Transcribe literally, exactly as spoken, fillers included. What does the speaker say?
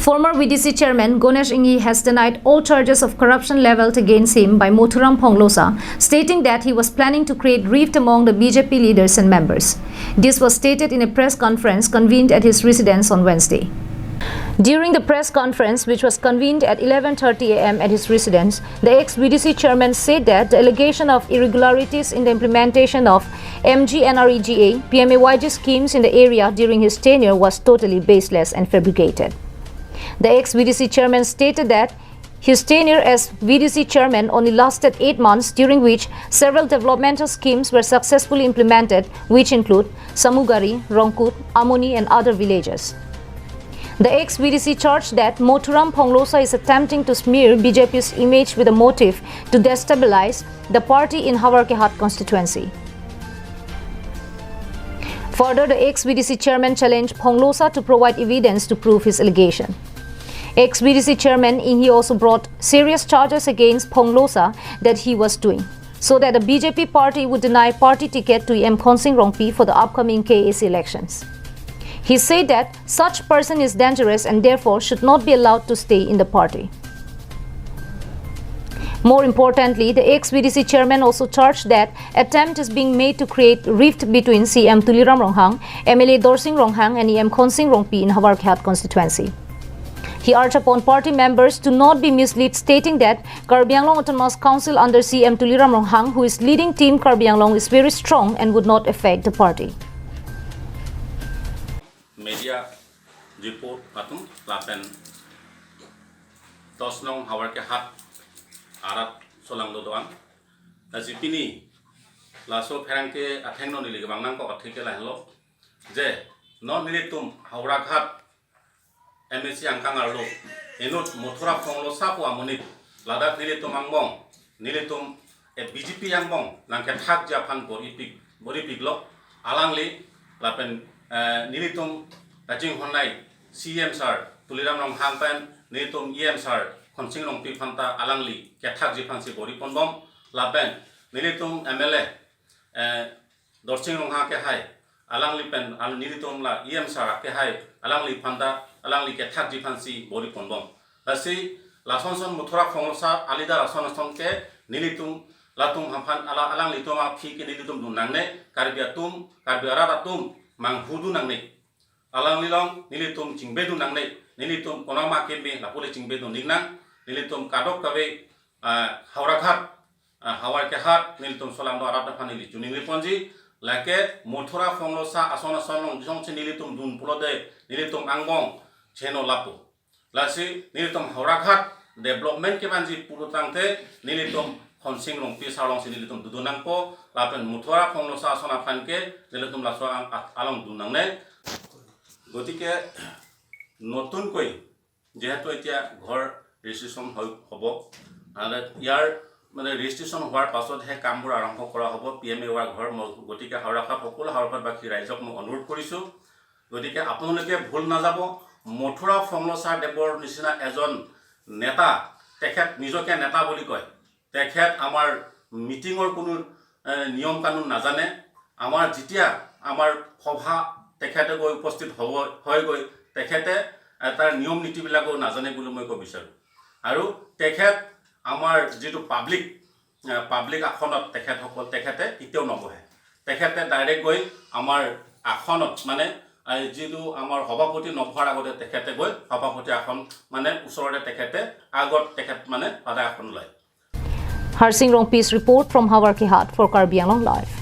Former V D C chairman Ganesh Enghi has denied all charges of corruption leveled against him by Mothuram Phonglosa, stating that he was planning to create rift among the B J P leaders and members. This was stated in a press conference convened at his residence on Wednesday. During the press conference, which was convened at eleven thirty a m at his residence, the ex-V D C chairman said that the allegation of irregularities in the implementation of M G N R E G A, P M A Y G schemes in the area during his tenure was totally baseless and fabricated. The ex-V D C chairman stated that his tenure as V D C chairman only lasted eight months, during which several developmental schemes were successfully implemented, which include Samugari, Rongkut, Amoni, and other villages. The ex-V D C charged that Mothuram Phonglosa is attempting to smear B J P's image with a motive to destabilize the party in Howraghat constituency. Further, the ex-V D C chairman challenged Phonglosa to provide evidence to prove his allegation. Ex-V D C chairman Enghi also brought serious charges against Phonglosa that he was doing so that the B J P party would deny party ticket to E M Khonsing Rongpi for the upcoming K A C elections. He said that such person is dangerous and therefore should not be allowed to stay in the party. More importantly, the ex-V D C chairman also charged that attempt is being made to create rift between C M Tuliram Ronghang, M L A Dorsing Ronghang and E M Khonsing Rongpi in Howraghat constituency. He urged upon party members to not be misled, stating that Karbi Anglong Autonomous Council under C M Tuliram Ronghang, who is leading Team Karbi Anglong, is very strong and would not affect the party. Media report atum lapen dos nong Howraghat arat solangdo doan. Lasi pini laso pherangke athengno neli kevang nangkok athe ke lahelo. Je non nelitum Howraghat M A C angkang arlo inut Mothura Phonglosa pu amonit ladak nelitum angbong, nelitum eh, B J P angbong nangkethakji aphan bor-ipik, bor-ipiklo. Alangli lapen eh, nelitum kachinghonnei C M sir Tuliram Ronghang pen nelitum E M sir Khonsing Rongpi aphanta alangli kethakji aphansi bor-iponbom. Lapen nelitum M L A eh, Dorsing Ronghang kehai alangli pen, al nelitum la E M sir kehai alangli aphanta alangli kethakji aphansi bor-iponbom. Lasi lasonson Mothura Phonglosa alida lason ason ke nelitum latum aphan ala alanglitum aphi ke nelitum dun nangne, Karbi atum, Karbi arat atum manghu dun nangne. Alanglilong nelitum chingbe dun nangne, nelitum konama keme lapu le chingbe dun ning nang, nelitum kadokave ah, Howraghat, ah, Howraghat nelitum solangdo arat aphan neli choningri ponji, lake Mothura Phonglosa ason ason along jongsi nelitum dun pulote nelitum angbong cheno lapu. Lasi nelitum Howraghat development kevanji pulo tangte nelitum Khonsing Rongpi sir alongsi nelitum dodun nangpo, lapen Mothura Phonglosa ason aphan ke nelitum laso ang-, at-, along dun nangne. গতিকে নতুনকৈ যিহেতু এতিয়া ঘৰ ৰেজিষ্ট্ৰেশ্যন হৈ হ'ব, আৰু ইয়াৰ মানে ৰেজিষ্ট্ৰেশ্যন হোৱাৰ পাছতহে কামবোৰ আৰম্ভ কৰা হ'ব পি এম এ ৱাই ঘৰ। মই গতিকে হাওৰাঘাট, সকলো হাওৰাঘাটবাসী ৰাইজক মই অনুৰোধ কৰিছোঁ, গতিকে আপোনালোকে ভুল নাযাব। মথুৰা ফংলচাৰ দেৱৰ নিচিনা এজন নেতা, তেখেত নিজকে নেতা বুলি কয়, তেখেত আমাৰ মিটিঙৰ কোনো এ, নিয়ম কানুন নাজানে। আমাৰ যেতিয়া আমাৰ সভা তেখেতে গৈ উপস্থিত হ'ব, হয়গৈ, তেখেতে এ, তাৰ নিয়ম নীতিবিলাকো নাজানে বুলি মই ক'ব বিচাৰোঁ। আৰু তেখেত আমাৰ যিটো পাব্লিক, এ, পাব্লিক আসনত তেখেতসকল, তেখেতে কেতিয়াও নবহে। তেখেতে ডাইৰেক্ট গৈ আমাৰ আসনত, মানে এ, যিটো আমাৰ সভাপতি নবহাৰ আগতে তেখেতে গৈ সভাপতি আসন, মানে ওচৰতে তেখেতে আগত তেখেত মানে সদায় আসন লয়। Harsing Rongpi's report from Howraghat for Karbi Anglong Live.